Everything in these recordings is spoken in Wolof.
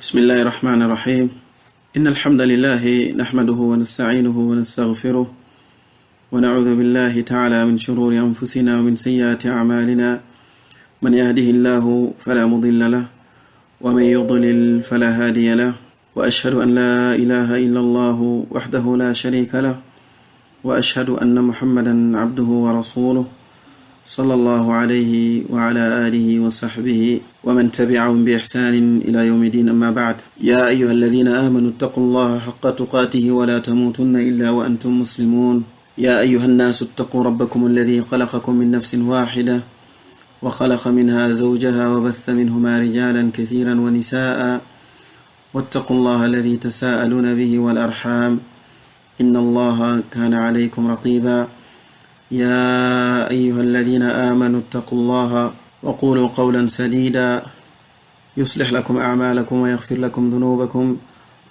بسم الله الرحمن الرحيم إن الحمد لله نحمده ونستعينه ونستغفره ونعوذ بالله تعالى من شرور أنفسنا ومن سيئات أعمالنا من يهده الله فلا مضل له ومن يضلل فلا هادي له وأشهد أن لا إله إلا الله وحده لا شريك له وأشهد أن محمدا عبده ورسوله صلى الله عليه وعلى آله وصحبه ومن تبعهم بإحسان إلى يوم الدين. أما بعد، يا أيها الذين آمنوا اتقوا الله حق تقاته ولا تموتن إلا وأنتم مسلمون. يا أيها الناس اتقوا ربكم الذي خلقكم من نفس واحدة وخلق منها زوجها وبث منهما رجالا كثيرا ونساء واتقوا الله الذي تساءلون به والأرحام إن الله كان عليكم رقيبا. يا أيها الذين آمنوا اتقوا الله وقولوا قولا سديدا يصلح لكم أعمالكم ويغفر لكم ذنوبكم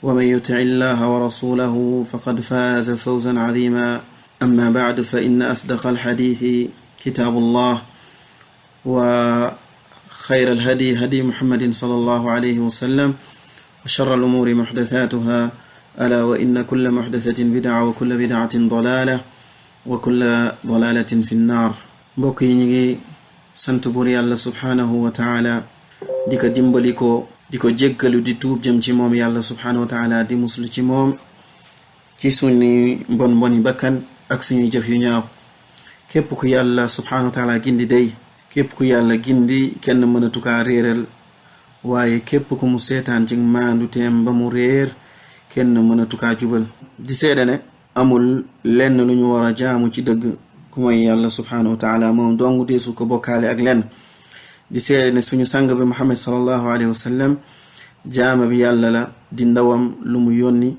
ومن يطع الله ورسوله فقد فاز فوزا عظيما. أما بعد، فإن أصدق الحديث كتاب الله وخير الهدي هدي محمد صلى الله عليه وسلم وشر الأمور محدثاتها ألا وإن كل محدثة بدعة وكل بدعة ضلالة وكل ضلالة في النار. mbokk yi ñi ngi sant buur yàlla subhanahu wa taala di ko dimbali ko di ko jéggalu di tuub jëm ci moom yàlla subhanahu wa taala di muslu ci moom ci suñu mboni bakkan ak suñuy jëf yu ñaaw. képp ku yàlla subhanahu wa taala gindi day, képp ku yàlla gindi kenn mënatu kaa réeral, waaye képp ku mu seetaan ci maandu teem ba mu réer kenn mënatu kaa jubal. di seede ne amul lenn lu ñu war a jaamu ci dëgg ku mooy yàlla subhanahu wa taala, moom dong deesu ko bokkaale ak lenn. di seede ne suñu sang bi Muhammad sallallahu alayhi wa sallam jaama bi yàlla la, di ndawam lu mu yónni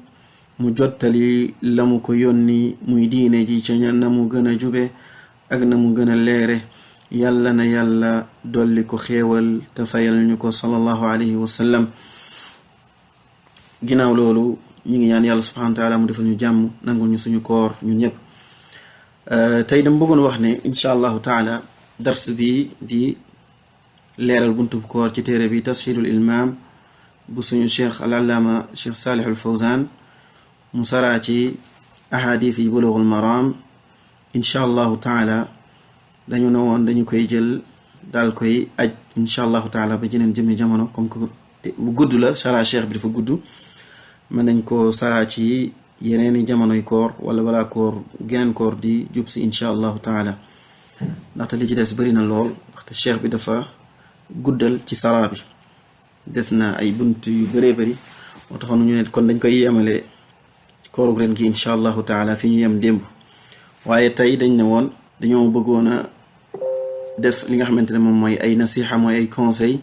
mu jottali la mu ko yónni muy diine ji ca na mu gën a jube ak na mu gën a leere. yàlla na yàlla dolli ko xéewal te fayal ñu ko sallallahu alayhi wa sallam. ginnaaw loolu ñu ngi ñaan yàlla subhanahu wa taala mu defal ñu jàmm, nangul ñu suñu koor ñun ñëpp. tey dama bëggoon wax ne insha allahu taala dars bi di leeral buntub koor ci téere bi tasxiilul ilmaam bu suñu cheikh al-allaama cheikh Saalih al-Fawzaan mu saraa ci ahadith yi bulughul maram. insha allahu taala dañu ne woon dañu koy jël daal koy aj insha allahu taala ba jeneen jëme jamono, comme que bu gudd la saraa cheikh bi dafa gudd, mën nañ ko saraa ci yeneeni jamonoy koor wala balaa koor geneen koor di jub si insha allahu taala, ndaxte li ci des bëri na lool, ndaxte cheikh bi dafa guddal ci saraa bi, des na ay bunt yu bëree bëri. moo taxoon ñu ne kon dañ koy yemale kooru ren gi insha allahu taala fi ñu yem démb. waaye tey dañ ne woon dañoo bëggoon a def li nga xamante ne moom mooy ay nasiha, mooy ay conseil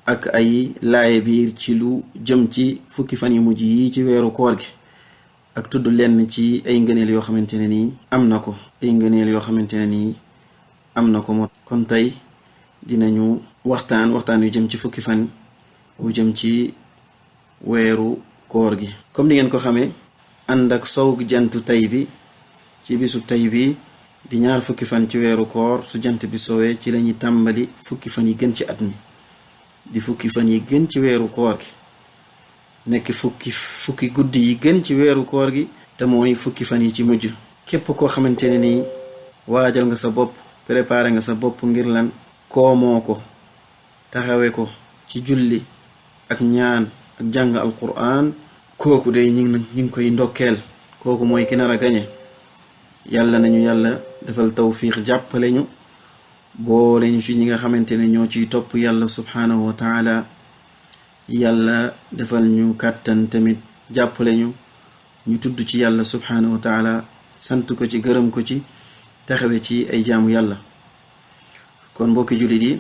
ak ay laaye biir ci lu jëm ci fukki fan yu mujj yi ci weeru koor gi, ak tudd lenn ci ay ngëneel yoo xamante ne nii am na ko, ay ngëneel yoo xamante ne nii am na ko. moo kon tey dinañu waxtaan yu jëm ci fukki fan yu jëm ci weeru koor gi. comme ni ngeen ko xamee, ànd ak sowg jant tey bi ci bisu tey bi di ñaar fukki fan ci weeru koor, su jant bi sowee ci lañuy tàmbali fukki fan yi gën ci at mi, di fukki fan yi gën ci weeru koor gi, nekk fukki guddi yi gën ci weeru koor gi, te mooy fukki fan yi ci mujj. képp koo xamante ne nii waajal nga sa bopp, préparé nga sa bopp ngir lan koomoo ko, taxawe ko ci julli ak ñaan ak jàng alquran, kooku day ñi ngi koy ndokkeel. kooku mooy ki nar a gañe. yàlla nañu yàlla defal tawfiq, jàppale ñu, boole ñu ci ñi nga xamante ne ñoo ciy topp yàlla subhanahu wa taala. yàlla defal ñu kàttan tamit, jàppale ñu tudd ci yàlla subhanahu wa taala, sant ko ci, gërëm ko ci, taxawe ci ay jaamu yàlla. kon mbokki jullit yi,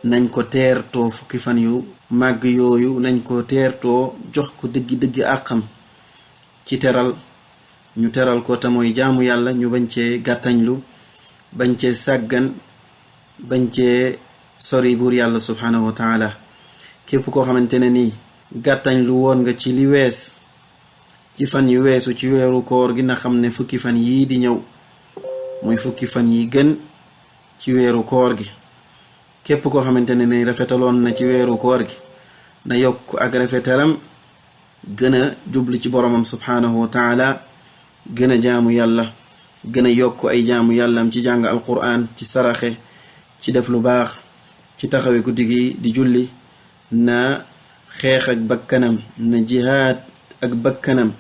nañ ko teertoo fukki fan yu màgg yooyu, nañ ko teertoo jox ko dëggi àqam ci teral. ñu teral ko te mooy jaamu yàlla, ñu bañ cee gàttañlu, bañ cee sàggan, bañ cee sori buur yàlla subhanahu wa taala. képp koo xamante ne nii gàttañlu woon nga ci li wees ci fan yu weesu ci weeru koor gi, na xam ne fukki fan yii di ñëw mooy fukki fan yi gën ci weeru koor gi. képp koo xamante ne ni rafetaloon na ci weeru koor gi na yokk ak rafetalam gën a jubli ci boromam subhanahu wa taala gën a jaamu yàlla gën a yokk ay jaamu yàllam ci jàng alquran ci saraxe ci def lu baax ci taxawe guddi gi di julli na xeex ak bakkanam na jihaad ak bakkanam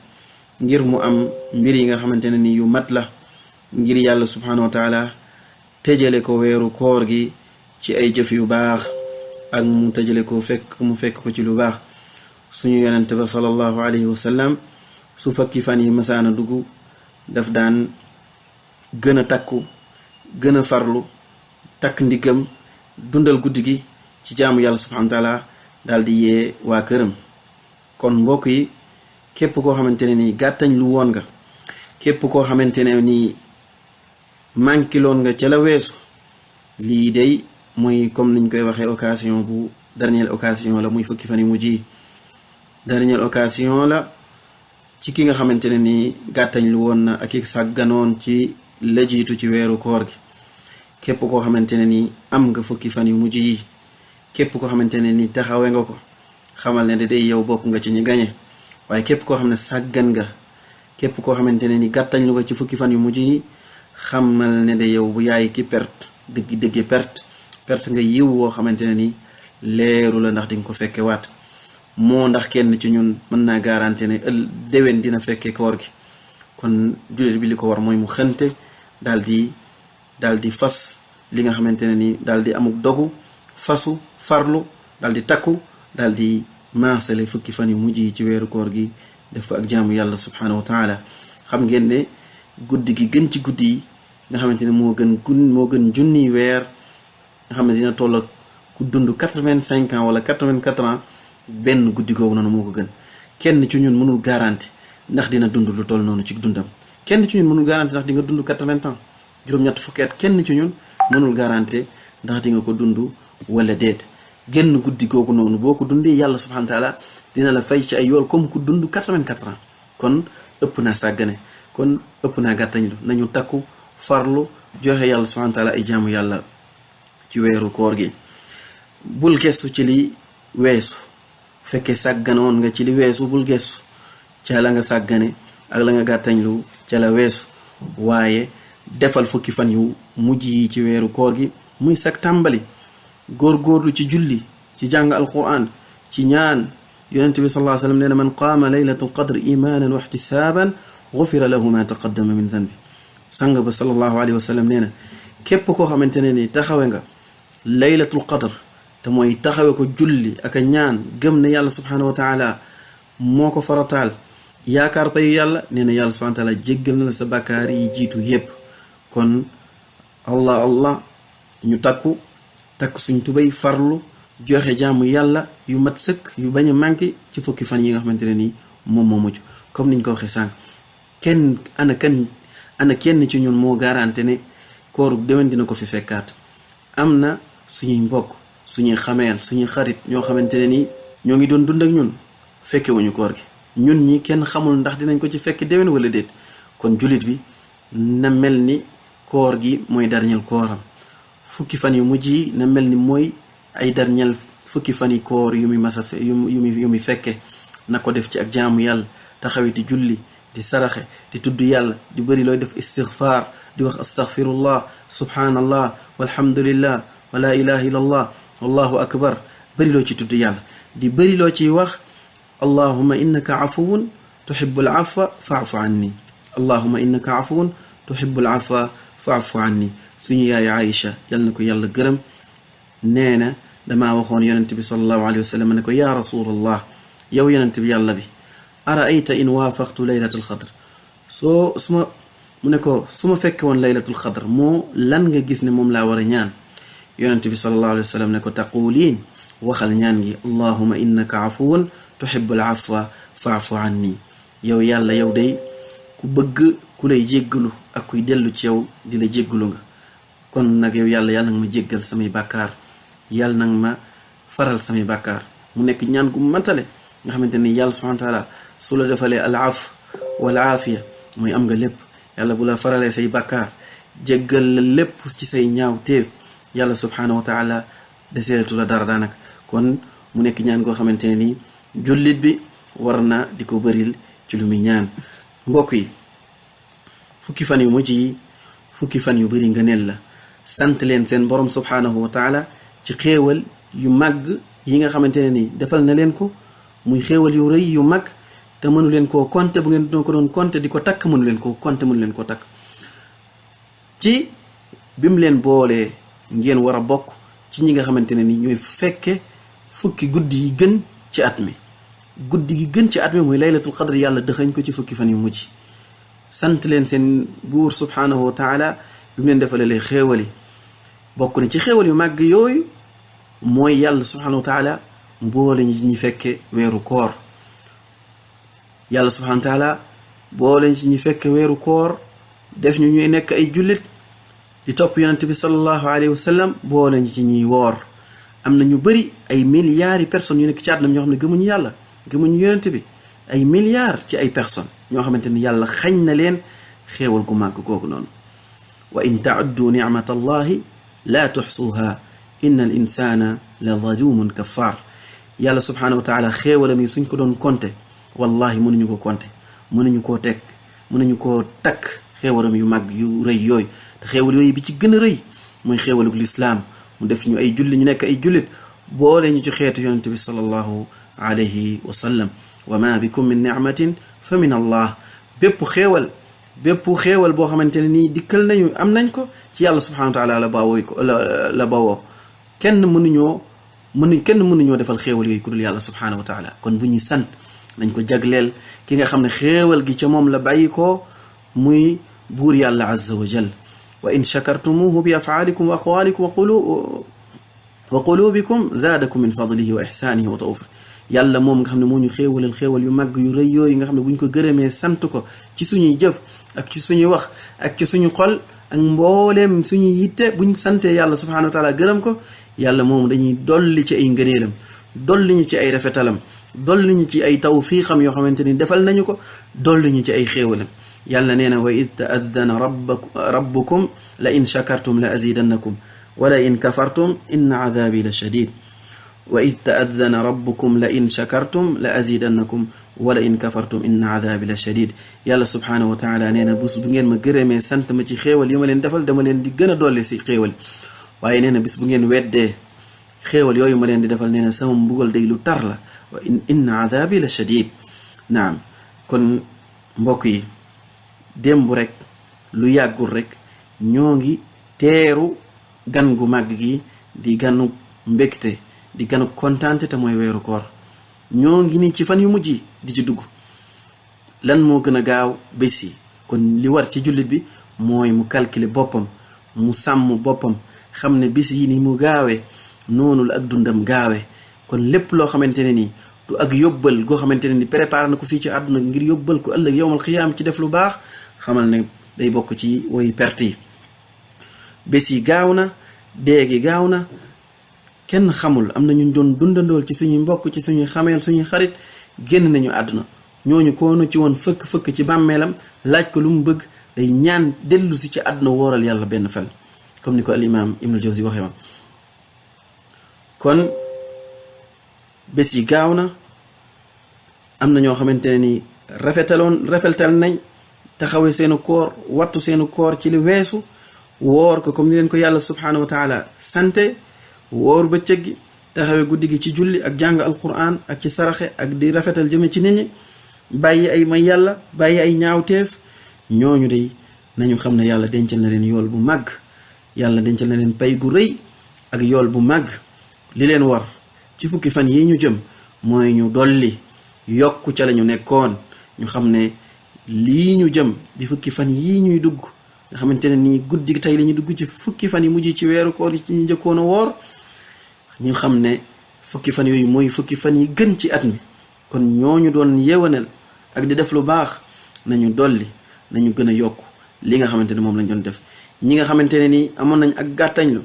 ngir mu am mbir yi nga xamante ne ni yu mat la ngir yàlla subhanahu wa taala tëjale ko weeru koor gi ci ay jëf yu baax ak mu tëjale ko fekk ko ci lu baax suñu yonente ba sallallahu alayhi wa sallam su fakki fan yi masaana dugg daf daan gën a takku gën a farlu takk ndiggam dundal guddi gi ci jaamu yàlla subhanahu wa taala daal di yee waa këram kon mbokk yi képp koo xamante ne nii gàttañ lu woon nga képp koo xamante ne nii mankiloon nga ca la weesu lii day mooy comme niñ koy waxee occasion bu dernière occasion la muy fukki fan yu mujj yi dernière occasion la ci ki nga xamante ne nii gàttañ lu woon na ak i sàgganoon ci la jiitu ci weeru koor gi képp koo xamante ne nii am nga fukki fan yu mujj yi képp koo xamante ne nii taxawe nga ko xamal ne day yow bopp nga ci ñi gañe waaye képp koo xam ne sàggan nga képp koo xamante ne ni gàttañ lu ko ci fukki fan yu mujj yi xamal ne de yow bu yaay ki perte dëgg perte nga yiw woo xamante ne ni leeru la ndax di nga ko fekke waat moo ndax kenn ci ñun mën naa garanti ne déwén dina fekke koor gi kon jullit bi li ko war mooy mu xënte daal di fas li nga xamante ne ni daal di amuk dogu fasu farlu daal di takku daal di maasale fukki fan yu mujj yi ci weeru koor gi def ko ak jaamu yàlla subhanahu wa taala xam ngeen ne guddi gi gën ci guddi yi nga xamante ne moo gën junniy weer nga xam ne dina toll ak ku dund 85 ans wala 84 ans benn guddi googu noonu moo ko gën kenn ci ñun mënul garanti ndax dina dund lu toll noonu ci dundam kenn ci ñun mënul garanti ndax di nga dund 80 ans juróom-ñett fukki at kenn ci ñun mënul garanti ndax di nga ko dund wala déet genn guddi googu noonu boo ko dundee yàlla subhanahu wa taala dina la fay ci ay yool comme ku dund 84 ans kon ëpp naa sàggane kon ëpp naa gàttañlu nañu takku farlu joxe yàlla subhanahu wa taala ay jaamu yàlla ci weeru koor gi bul gestu ci li weesu fekkee sàgganoon nga ci li weesu bul gestu ca la nga sàggane ak la nga gàttañlu ca la weesu waaye defal fukki fan yu mujj yi ci weeru koor gi muy sag tàmbali góorgóorlu ci julli ci jàng alquran ci ñaan yonent bi sallallahu alayhi wa sallam nee na man qaama laylatul qadr imanan wa ihtisaban gufira lahu ma taqaddama min dhanbi sang ba sallallahu alayhi wa sallam nee na képp koo xamante ne ni taxawe nga laylatul qadr te mooy taxawe ko julli ak a ñaan gëm ne yàlla subhanahu wa taala moo ko farataal yaakaar payu yàlla nee na yàlla subhanahu wa taala jéggal na la sa bakkaar yi jiitu yépp kon allah ñu takk suñ tubay farlu joxe jaamu yàlla yu mat sëkk yu bañ a manqué ci fukki fan yi nga xamante ne nii moom moo mujj comme niñ ko waxee sànq ana kenn ci ñun moo garanté ne kooru déwén dina ko fi fekkaat am na suñuy mbokk suñuy xameel suñuy xarit ñoo xamante ne nii ñoo ngi doon dund ak ñun fekkewuñu koor gi ñun ñi kenn xamul ndax dinañ ko ci fekk déwén wala déet kon jullit bi na mel ni koor gi mooy dernier kooram fukki fan yu mujj yi na mel ni mooy ay dernier fukki fan yi koor yu muy fekke na ko def ci ak jaamu yàlla taxawi di julli di saraxe di tudd yàlla di bëri looy def istighfar di wax astaghfirullah subhanallah walhamdulillah wa la ilaha illallah wallahu akbar bëri loo ci tudd yàlla di bëri loo ciy wax allahumma innaka afuwun tuhibbul afwa fa'fu anni allahumma innaka afuwun tuhibbul afwa fa'fu anni suñu yaay Aïcha yal na ko yàlla gërëm nee na damaa waxoon yonent bi sallallahu alayhi wa sallam ne ko yaa rasulallah yow yonent bi yàlla bi araayta in waafaqtu laylatul xadr mu ne ko su ma fekke woon laylatul xadr moo lan nga gis ne moom laa war a ñaan yonent bi sallallahu alayhi wa sallam ne ko taquliin waxal ñaan gi allahumma innaka afuwun tuhibbul afwa fa'fu anni yow yàlla yow day ku bëgg ku lay jéggalu ak kuy dellu ci yow di la jéggalu nga kon nag yow yàlla nag ma jéggal samay bàkkaar yàlla nag ma faral samay bàkkaar mu nekk ñaan gu matale nga xamante ni yàlla subhanahu wa taala su la defalee al af wal aafiya mooy am nga lépp yàlla bu la faralee say bàkkaar jéggal la lépp ci say ñaaw téef yàlla subhanahu wa taala deseetu la dara daanaka kon mu nekk ñaan goo xamante ne nii jullit bi war na di ko bëril ci lu muy ñaan. mbokk yi fukki fan yu mujj yi fukki fan yu bëri ngëneel la. sant leen seen borom subhanahu wa taala ci xéewal yu màgg yi nga xamante ne nii defal na leen ko, muy xéewal yu rëy yu mag te mënu leen koo compter. bu ngeen ko doon compter di ko takk mënu leen koo compter, mënu leen koo takk. ci bim leen boolee ngeen war a bokk ci ñi nga xamante ne ni ñooy fekke fukki guddi yi gën ci at mi. guddi gi gën ci at mi mooy laylatul qadr, yàlla dëxañ ko ci fukki fan yu mujj. sant leen seen buur subhanahu wa taala bi mu leen defalee xéewal yi. bokk na ci xéewal yu màgg yooyu mooy yàlla subhanahu wa taala mu boole ñi fekke weeru koor. yàlla subhanahu wa taala boole ñi fekke weeru koor, def ñu ñuy nekk ay jullit di topp yonent bi sallallahu alayhi wa sallam, boole ñi ci ñuy woor. am na ñu bëri ay milliards yi personnes yu nekk ci àdduna ñoo xam ne gëmuñu yàlla, gëmuñu yonent bi. ay milliards ci ay personnes ñoo xamante ni yàlla xañ na leen xéewal gu màgg googu noonu. wa in tauddu nicmatallahi laa tuxsuha inna al insana la zalumun kaffar. yàlla subhanahu wa taala xéewalam yi suñ ko doon compter wallahi mënuñu ko compter, mënuñu koo teg, mënuñu koo takk. xéewalam yu màgg yu rëy yooyu, te xéewal yooyu bi ci gën a rëy mooy xéewalug lislaam. mu def ñu ay julli, ñu nekk ay jullit, boole ñu ci xeetu yonent bi sallallahu alayhi wa sallam. wa ma bikum min nicmatin fa min allah. bépp xéewal boo xamante ne nii dikkal nañu, am nañ ko ci yàlla subhanahu wa taala la bawoo. kenn mënuñoo defal xéewal yooyu ku dul yàlla subhanahu wa taala. kon bu ñuy sant nañ ko jagleel ki nga xam ne xéewal gi ca moom la bàyyi ko, muy buur yàlla azza wa jal. wa in shakartumuhu bi afaalikum wa aqwaalikum wa qulubikum zaadakum min fadlihi wa ihsaanihi wa tawfiq. yàlla moom nga xam ne moo ñu xéewalal xéewal yu màgg yu rëy yooyu nga xam ne bu ñu ko gërëmee sant ko ci suñuy jëf ak ci suñuy wax ak ci suñu xol ak mbooleem suñuy yitte, buñ santee yàlla subhanahu wa taala gërëm ko, yàlla moom dañuy dolli ci ay ngëneelam, dolli ñu ci ay rafetalam, dolli ñu ci ay tawfiixam yoo xamante ni defal nañu ko, dolli ñu ci ay xéewalam. yàlla nee na wa id ta'addana rabbukum la in shakartum la azidannakum wa la in kafartum inna adabi la shadid. wa id ta'addana rabbukum la in shakartum la azidannakum wa la in kafartum inna adabi la shadid. yàlla subhanahu wa taala nee na bés bu ngeen ma gërëmee sant ma ci xéewal yi ma leen defal, dama leen di gën a dolli si xéewal. waaye nee na bis bu ngeen weddee xéewal yooyu ma leen di defal, nee na sama mbugal day lu tar la. wa inna adabi la shadid. naam, kon mbokk yi, démb rek lu yàggul rek ñoo ngi teeru gan gu màgg gi di ganu mbégte, di ganu kontaante, te mooy weeru koor. ñoo ngi ni ci fan yu mujj di ci dugg. lan moo gën a gaaw bés yi? kon li war ci jullit bi mooy mu calculer boppam, mu sàmm boppam, xam ne bés yi ni mu gaawee noonu la ak dundam gaawee. kon lépp loo xamante ne nii du ak yóbbal goo xamante ne ni préparé na ko fii ci àdduna ngir yóbbal ko ëllëg yowmal xiyaam ci def lu baax, xamal ne day bokk ci woy perte yi. bés yi gaaw na, dee gi gaaw na, kenn xamul. am na ñu doon dundandool ci suñuy mbokk, ci suñuy xameel, suñuy xarit, génn nañu àdduna. ñooñu koonu ci woon fëkk ci bàmmeelam, laaj ko lu mu bëgg, day ñaan dellu si ci àdduna wooral yàlla benn fan, comme ni ko al imam Ibnul Jawzi waxee woon. kon bés yi gaaw na. am na ñoo xamante ne ni rafetal nañ, taxawee seenu koor, wattu seenu koor ci li weesu, woor ko comme ni leen ko yàlla subhanahu wa taala sante, woor bëccëg gi, taxawee guddi gi ci julli ak jàng alquran ak ci saraxe ak di rafetal jëme ci nit ñi, bàyyi ay may yàlla, bàyyi ay ñaawteef. ñooñu day nañu xam ne yàlla dencal na leen yool bu màgg, yàlla dencal na leen pay gu rëy ak yool bu màgg. li leen war ci fukki fan yi ñu jëm mooy ñu dolli yokku ca la ñu nekkoon. ñu xam ne lii ñu jëm di fukki fan yii ñuy dugg, nga xamante ne nii guddi tey la ñu dugg ci fukki fan yi mujj ci weeru koor yi ci ñu njëkkoon a woor, ñu xam ne fukki fan yooyu mooy fukki fan yi gën ci at mi. kon ñooñu doon yeewanal ak di def lu baax, nañu dolli, nañu gën a yokk li nga xamante ne moom lañ doon def. ñi nga xamante ne nii amoon nañ ak gàttañlu,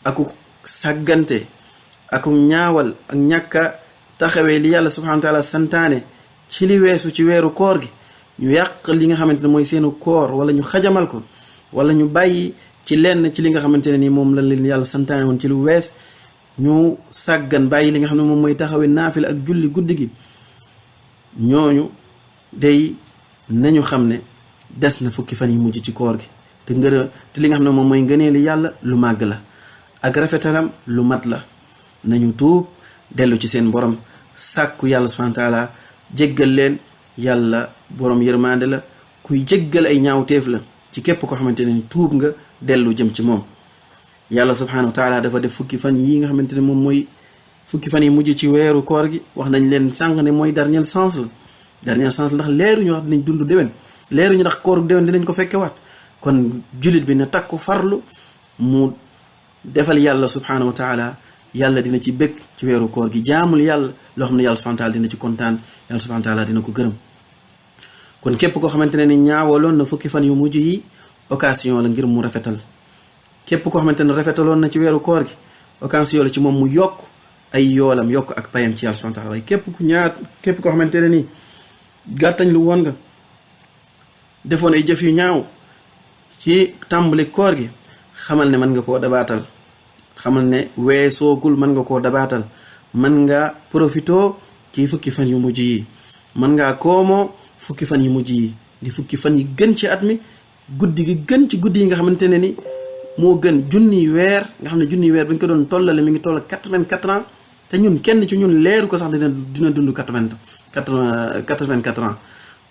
aku sàggante, aku ñaawal, ak ñàkka taxawee li yàlla subhanahu wa taala santaane ci li weesu ci weeru koor gi, ñu yàq li nga xamante ne mooy seenu koor, wala ñu xajamal ko, wala ñu bàyyi ci lenn ci li nga xamante ne nii moom la leen yàlla santaane woon ci lu wees. ñu sàggan bàyyi li nga xam ne moom mooy taxawee naafila ak julli guddi gi, ñooñu day nañu xam ne des na fukki fan yi mujj ci koor gi te li nga xam ne moom mooy ngëneeli yàlla lu màgg la ak rafetalam lu mat la. nañu tuub dellu ci seen borom sàkku yàlla subhanahu wa taala jéggal leen. yàlla borom yërmande la, kuy jéggal ay ñaawteef la ci képp koo xamante ne tuub nga dellu jëm ci moom. yàlla subhanahu wa taala dafa def fukki fan yi nga xamante ne moom mooy fukki fan yi mujj ci weeru koor gi, wax nañ leen sànq ne mooy dernier chance la ndax leeruñu wax dinañ dund déwén, leeruñu ndax koor déwén dinañ ko fekkewaat. kon jullit bi na takku farlu mu defal yàlla subhanahu wa taala, yàlla dina ci bëgg ci weeru koor gi, jaamul yàlla loo xam ne yàlla subhanahu wa taala dina ci kontaan, yàlla subhanahu wa taala dina ko gërëm. kon képp koo xamante ne ni ñaawaloon na fukki fan yu mujj yi, occasion la ngir mu rafetal. képp koo xamante ne rafetaloon na ci weeru koor gi, occasion la ci moom mu yokk ay yoolam, yokk ak payam ci yàlla subhanahu wa taala. waaye képp koo xamante ne ni gàttañ lu woon nga, defoon ay jëf yu ñaaw ci tàmbali koor gi, xamal ne mën nga koo dabaatal, xamal ne weesoogul, mën nga koo dabaatal. mën nga profito ci fukki fan yu mujj yi, mën ngaa koomoo fukki fan yu mujj yi di fukki fan yi gën ci at mi, guddi gi gën ci guddi yi nga xamante ne ni moo gën junniy weer, nga xam ne junniy weer bu ñu ko doon tollale mi ngi toll 84 ans, te ñun kenn ci ñun leeru ko sax dina dund 84 ans.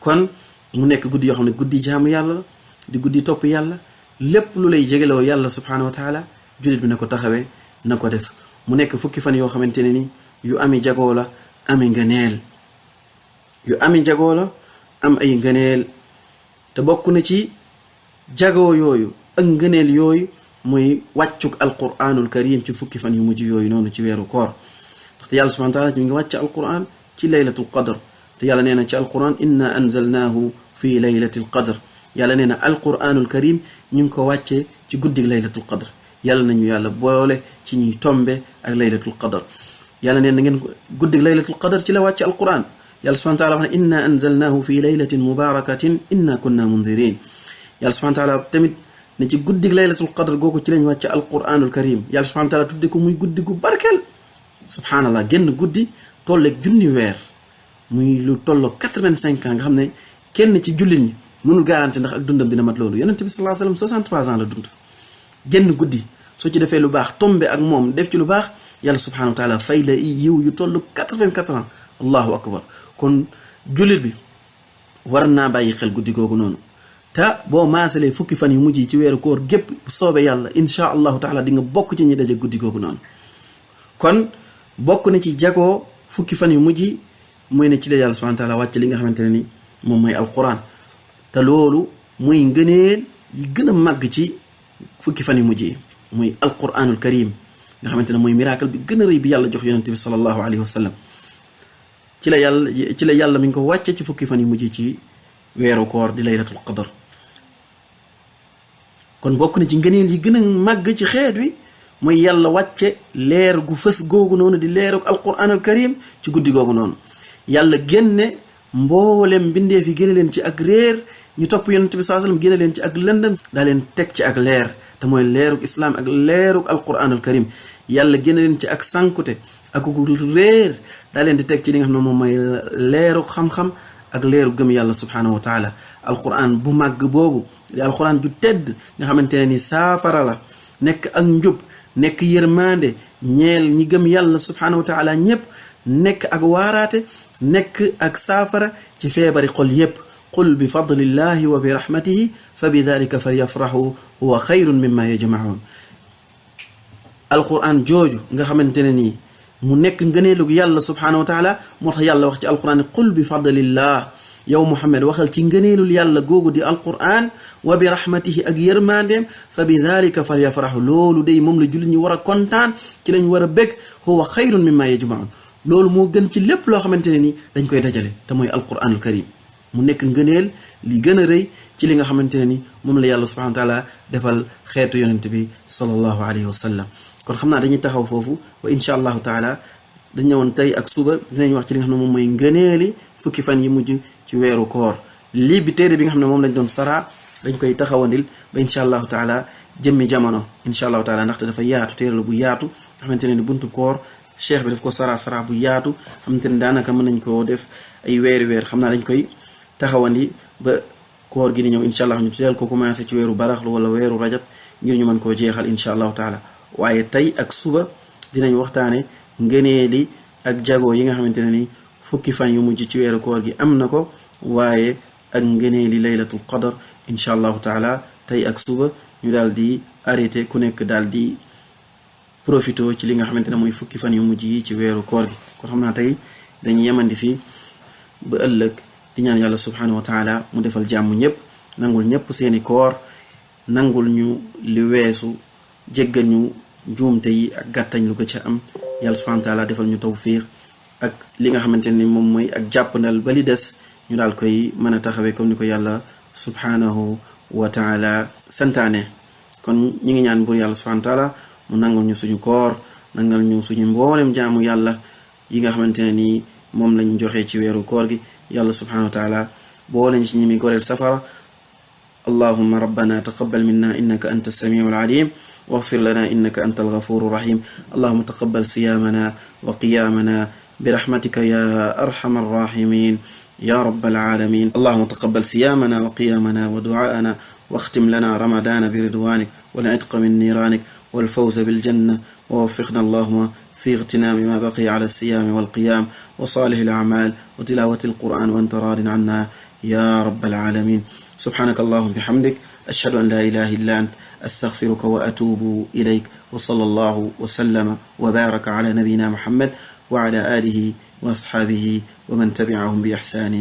kon mu nekk guddi yoo xam ne guddi jaamu yàlla la, di guddi topp yàlla. lépp lu lay jegeloo yàlla subhanahu wa taala jullit bi na ko taxawee, na ko def. mu nekk fukki fan yoo xamante ne ni yu ami jagoo la, ami ngëneel, yu ami jagoo la, am ay ngëneel. te bokk na ci jagoo yooyu ak ngëneel yooyu mooy wàccuk alquranul karim ci fukki fan yu mujj yooyu noonu ci weeru koor. ndaxte yàlla subhanahu wa taala mi ngi wàcc alquran ci laylatul qadr, te yàlla nee na ci alquran inna anzalnaahu fi laylatil qadr. yàlla nee na alquranul karim ñu ngi ko wàccee ci guddig laylatul qadr. yàlla nañu yàlla boole ci ñuy tombe ak laylatul qadr. yàlla nee na ngeen guddig laylatul qadr ci la wàcce alquran. yàlla subhanahu wa taala wax ne inna anzalnaahu fi laylatin mubarakatin inna kunna mundirin. yàlla subhanahu wa taala tamit ne ci guddig laylatul qadr googu ci lañ wàcce alquranul karim. yàlla subhanahu wa taala tudde ko muy guddi gu barkeel. subhanallah, génn guddi tolleeg junni weer, muy lu tolloog 85 ans, nga xam ne kenn ci jullit ñi mënul garanti ndax ak dundam dina mat loolu. yonent bi sallallahu alayhi wasallam 63 ans la dund. génn guddi soo ci defee lu baax tombe ak moom def ci lu baax, yàlla subhanahu wa taala fay la yiw yu toll 84 ans. allahu akbar. kon jullit bi war naa bàyyi xel guddi googu noonu. te boo maasalee fukki fan yu mujj yi ci weeru koor gépp, bu soobee yàlla insha allahu taala di nga bokk ci ñi daje guddi googu noonu. kon bokk na ci jagoo fukki fan yu mujj yi mooy ne ci la yàlla subhanahu wa taala wàcc li nga xamante ne ni moom mooy alquran. te loolu mooy ngëneel yi gën a màgg ci fukki fan yu mujj yi, muy alquranul karim, nga xamante ne mooy miracle bi gën a rëy bi yàlla jox yonente bi sallallahu alayhi wa sallam. ci la yàlla mi ngi ko wàcce ci fukki fan yu mujj ci weeru koor di laylatul qadr. kon bokk na ci ngëneel yi gën a màgg ci xeet wi mooy yàlla wàcce leer gu fës googu noonu di leeru alquranul karim ci guddi googu noonu. yàlla génne mboolem mbindeef yi génne leen ci ak réer, ñu topp yonent bi sallallahu alayhi wasallam génne leen ci ak lëndëm, daa leen teg ci ak leer, te mooy leerug islam ak leerug alquranul karim. yàlla génne leen ci ak sankute ak réer, daa leen di teg ci li nga xam ne moom mooy leerug xam-xam ak leeru gëm yàlla subhanahu wa taala. alquran bu màgg boobu di alquran ju tedd nga xamante ne ni saafara la, nekk ak njub, nekk yërmande ñeel ñi gëm yàlla subhanahu wa taala ñépp, nekk ak waaraate, nekk ak saafara ci feebari xol yépp. qul bi fadlillahi wa bi rahmatihi fa bi dalika falyafrahu huwa xayrun mimma yajmaun. alquran jooju nga xamante ne nii mu nekk ngëneelug yàlla subhanahu wa taala, moo tax yàlla wax ci alquran ne qul bi fadlillah, yow Muhammad waxal ci ngëneelul yàlla googu di alquran, wa bi rahmatihi ak yërmandeem, fa bi dalika falyafrahu, loolu day moom la jullit ñi war a kontaan, ci lañ war a bég, huwa xayrun mimma yajmaun. loolu moo gën ci lépp loo xamante ne ni dañ koy dajale, te mooy alquranul karim. mu nekk ngëneel li gën a rëy ci li nga xamante ne ni moom la yàlla subhanahu wa taala defal xeetu yonent bi sallallahu alayhi wa sallam. kon xam naa dañuy taxaw foofu, wa insha allahu taala dañ ñëwoon tey ak suba dinañ wax ci li nga xam ne moom mooy ngëneeli fukki fan yi mujj ci weeru koor. lii bi téere bi nga xam ne moom lañ doon saraa dañ koy taxawandil ba insha allahu taala jëmmi jamono insha allahu taala ndaxte dafa yaatu téere la bu yaatu xamante ne ni buntu koor cheikh bi daf ko sara bu yaatu xamante ne daanaka mën nañ koo def ay weer xam naa dañ koy taxawandi ba koor gi di ñëw insha allah ñu teel ko commencé ci weeru baraxlu wala weeru rajab ngir ñu mën koo jeexal insha allahu taala waaye tey ak suba dinañ waxtaane ngëneeli ak jago yi nga xamante ne ni fukki fan yu mujj ci weeru koor gi am na ko waaye ak ngëneeli laylatul qadar insha allahu taala tey ak suba ñu daal di arrêté ku nekk daal di profito ci li nga xamante ne mooy fukki fan yu mujj yi ci weeru koor gi kon xam naa tey dañuy yemandi fii ba ëllëg di ñaan yàlla subhanahu wa taala mu defal jàmm ñëpp nangul ñëpp seeni koor nangul ñu li weesu jéggal ñu njuumte yi ak gàttañ lu ko ca am yàlla subhanahu wa taala defal ñu tawfiq ak li nga xamante ni moom mooy ak jàppandal ba li des ñu daal koy mën a taxawee comme ni ko yàlla subhanahu wa taala santaane kon ñi ngi ñaan buur yàlla subhanahu wa taala mu nangul ñu suñu koor nangal ñu suñu mboolem jaamu yàlla yi nga xamante ne nii moom lañ joxe ci weeru koor gi yàlla subhanahu wa taala boole ñu ci ñi mi goreel safara اللهم ربنا تقبل منا إنك أنت السميع العليم واغفر لنا إنك أنت الغفور الرحيم اللهم تقبل صيامنا وقيامنا برحمتك يا أرحم الراحمين يا رب العالمين اللهم تقبل صيامنا وقيامنا ودعاءنا واختم لنا رمضان برضوانك والعتق من نيرانك والفوز بالجنة ووفقنا اللهم في اغتنام ما بقي على الصيام والقيام وصالح الأعمال وتلاوة القرآن وأنت راض عنا يا رب العالمين سبحانك اللهم بحمدك أشهد أن لا إله إلا أنت أستغفرك وأتوب إليك وصلى الله وسلم وبارك على نبينا محمد وعلى آله وأصحابه ومن تبعهم بإحسان